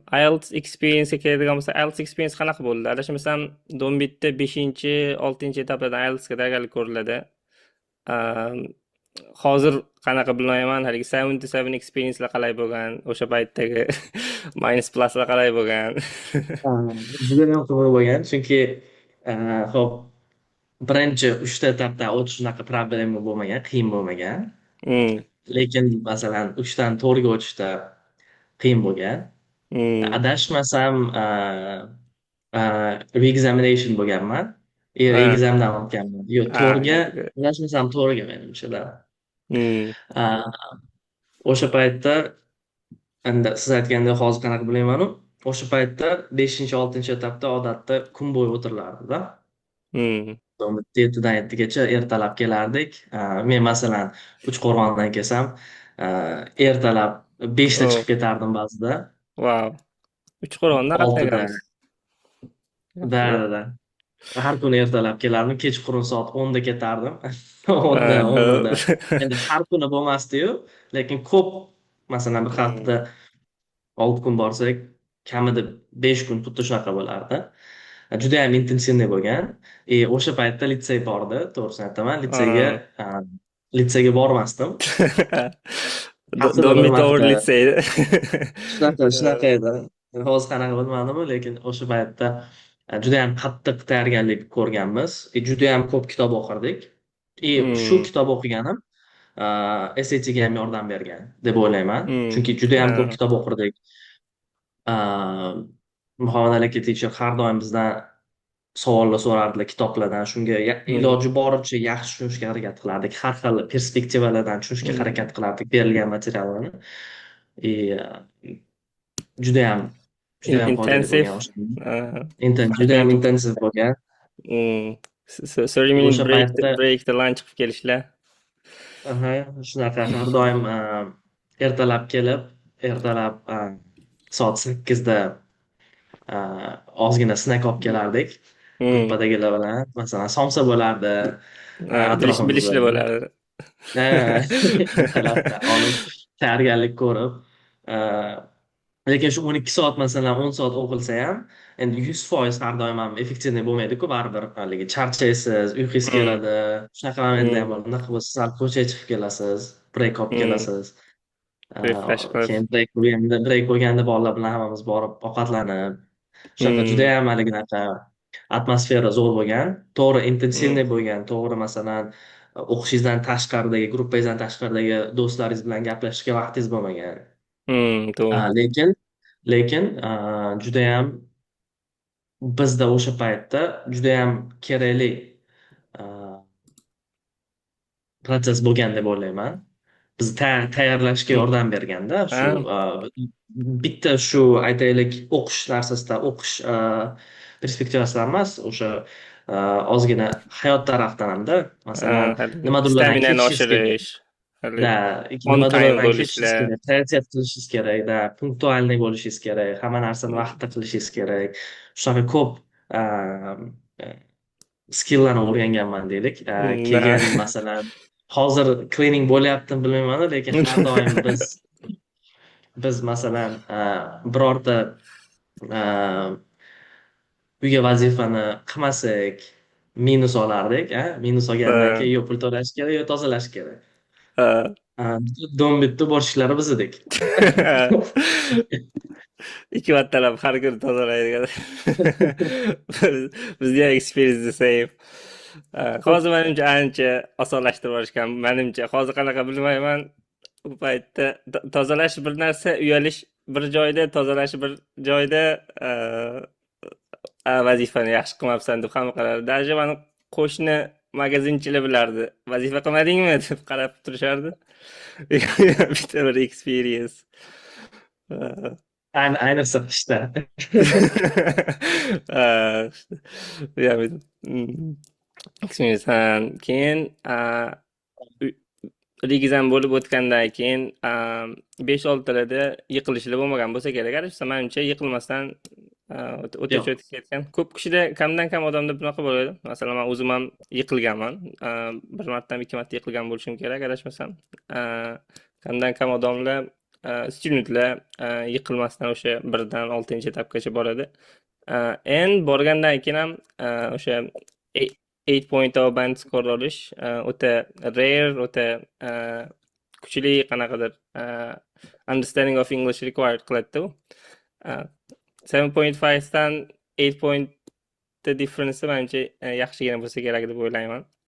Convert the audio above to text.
IELTS experience'ga keladigan bo'lsak, IELTS experience qanaqa bo'ldi? Adashmasam, Dombitda 5, 6 etaplardan IELTSga tayyorgarlik ko'riladi. Ehm, Hozir qanaqa bilmayman, haligi 7 to 7 experience'lar qalay bo'lgan, o'sha paytdagi minus pluslar qalay bo'lgan? Judayam qiziq bo'lgan, chunki ho'p, birinchi uchta etapdan o'tish unaqa problema bo'lmagan, qiyin bo'lmagan. Lekin masalan uchdan to'rtga o'tishda qiyin bo'lgan. Adashmasam, re-examination bo'lganman. Re-examdan o'tganman. Yo'q, to'rtga, Good. adashmasam to'rtga menimcha. O'sha paytda, endi siz aytgandek hozir qanaqa bilmaymanu, o'sha paytda beshinchi, oltinchi etapda odatda kun bo'yi o'tirilardida. 7dan 7gacha ertalab kelardik. Men masalan Uchqo'rg'ondan kelsam, ertalab 5da chiqib ketardim ba'zida. Wow. Uchqo'rg'ondan 6da. qatnaganmiz. Да. Har kuni ertalab kelardim, kechqurun soat 10da ketardim. 10da, 11da. Endi har kuni bo'lmasdi-yu, lekin ko'p, masalan, bir haftada 6 kun borsak, kamida 5 kun xuddi shunaqa bo'lardi. Judayam интенсивный bo'lgan. И o'sha paytda litsey bordi, to'g'risini aytaman. Litseyga bormasdim. Haftada bir Dormitor marta. litsey. Shunaqa edi. Hozir qanaqa bilmadimu, lekin o'sha paytda judayam qattiq tayyorgarlik ko'rganmiz. Judayam ko'p kitob o'qirdik. И shu kitob o'qiganim SATga ham yordam bergan deb o'ylayman. Chunki judayam ko'p kitob o'qirdik. Muhammad Ali aka teacher har doim bizdan savollar so'rardilar kitoblardan. Shunga iloji boricha yaxshi tushunishga harakat qilardik. Har xil perspektivalardan tushunishga harakat qilardik berilgan materiallarni. И judayam judayam foydali Intensive. bo'lgan o'sha. Judayam intensive bo'lgan. 30 minute O'sha break, paytda breakda lunch qilib kelishlar. Aha, shunaqa har doim ertalab kelib, ertalab soat 8da ozgina snack olib kelardik gruppadagilar bilan. Masalan, somsa bo'lardi atrofimizda. Bilishli bo'lardi. Ha, ertalabdan olib tayyorgarlik ko'rib, lekin shu 12 soat, masalan, 10 soat o'qilsa ham, endi 100% har doim ham эффективный bo'lmaydi-ku baribir. Haligi charchaysiz, uyqungiz keladi. Shunaqa momentlar ham bor. Bunaqa bo'lsa, sal ko'chaga chiqib kelasiz, break olib kelasiz. Refresh qilib. Keyin break bo'lganda bolalar bilan hammamiz borib ovqatlanib, shunaqa judayam haliginaqa atmosfera zo'r bo'lgan. To'g'ri, интенсивный bo'lgan. To'g'ri, masalan, o'qishingizdan tashqaridagi, gruppangizdan tashqaridagi do'stlaringiz bilan gaplashishga vaqtingiz bo'lmagan. To'g'ri. Lekin judayam bizda o'sha paytda judayam kerakli protsess bo'lgan deb o'ylayman. Bizni tayyorlashga yordam berganda shu bitta shu, aytaylik, o'qish narsasida, o'qish perspektivasidan emas, o'sha ozgina hayot tarafdan hamda, masalan, haligi nimadirlardan staminani kechishingiz kerak. oshirish, haligi Да, on time nimadirlardan kechishingiz bo'lishlar. Kerak, prioritet qilishingiz kerak, да, пунктуальный bo'lishingiz kerak, hamma narsani vaqtida qilishingiz kerak. Shunaqa ko'p skilllarni o'rganganman deylik. Keyin masalan, hozir cleaning bo'lyaptimi bilmayman, lekin har doim biz masalan birorta uyga vazifani qilmasak, minus olardik, a? Minus olgandan keyin yo pul to'lash kerak, yo tozalash kerak. Dombitni borishklari biz edik. Ikki martalab har kuni tozalaydigan. Bizda ham experience the same. Hozir manimcha ancha osonlashtirib yuborishgan. Manimcha hozir qanaqa bilmayman. U paytda tozalash bir narsa, uyalish bir joyda, tozalash bir joyda, vazifani yaxshi qilmabsan deb hamma qarardi. Даже mani qo'shni magazinchilar bilardi. Vazifa qilmadingmi deb qarab turishardi. Bitta bir experience. Ayniqsa qishda. Bu ham experience. Ha, keyin re-exam bo'lib o'tgandan keyin 5-6larda yiqilishlar bo'lmagan bo'lsa kerak. Adashmasam, manimcha yiqilmasdan o'ta Yo'q. o'tib ketgan. Ko'p kishida, kamdan kam odamda bunaqa bo'ladi. Masalan, men o'zim ham yiqilganman. Bir martadan 2 marta yiqilgan bo'lishim kerak, adashmasam. Kamdan kam odamlar Studentlar yiqilmasdan o'sha birdan oltinchi etapgacha boradi. And borgandan keyin ham o'sha 8.0 band score olish o'ta rare, o'ta kuchli qanaqadir understanding of English required qiladida u. 7.5 dan 8 point difference manimcha yaxshigina bo'lsa kerak deb o'ylayman.